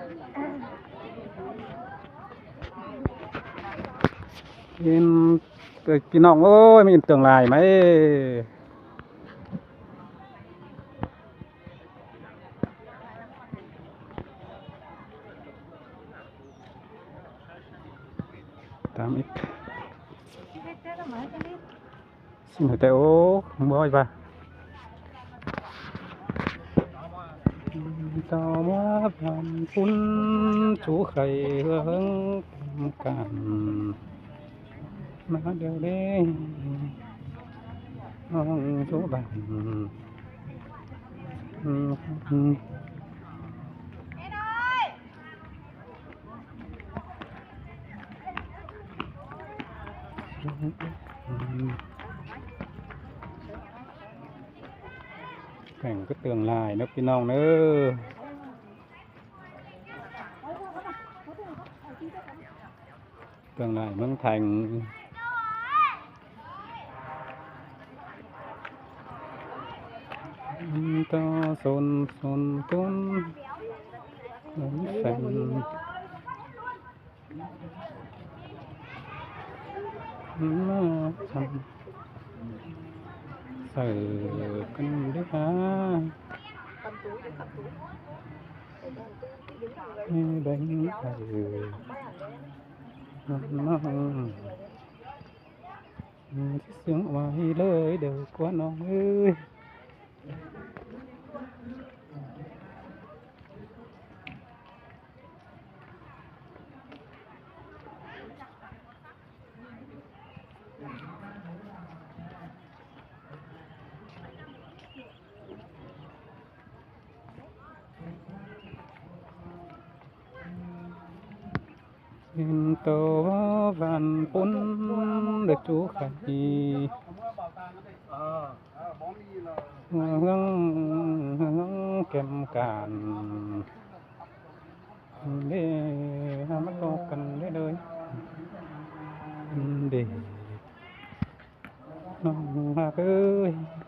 ເຫັນ ເອີຍ ພີ່ນ້ອງເອີຍ ມີເຄື່ອງຫຼາຍມາເອີຍ. ຕາມອີກ ຊິມໃຫ້ແຕ່ ໂອ້ ບໍ່ໃຫ້ວ່າ ຕໍ່ວ່າຜ່ານພຸ້ນ ສູ່ໄຂ່ເຮືອເຮີງການ ມາດຽວເດ້ ນ້ອງສູ່ບ້ານ ແຂວງກະເຕີງຫຼາຍເດີພີ່ນ້ອງເດີ ເຄື່ອງຫຼາຍເມືອງໄທ ຕໍ່ສົນສົນຕົນ ແຟນ ມາທຳ ໃສ່ກັນເດີຫາ ໃຫ້ແບ່ງໃຫ້ ນ້ອງ ອືມ ຊິເຊື່ອງໄວ້ເລີຍເດີກວ່ານ້ອງເອີຍ. ເຫັນໂຕວ່າຫວານປົນ ແລະ ຈູໄຂ່ ເຮືອງ ເຮືອງແກ້ມການ ເດ້ ມາຕໍ່ກັນເດ້ເດີ ເດ້ ນ້ອງຮັກເອີຍ.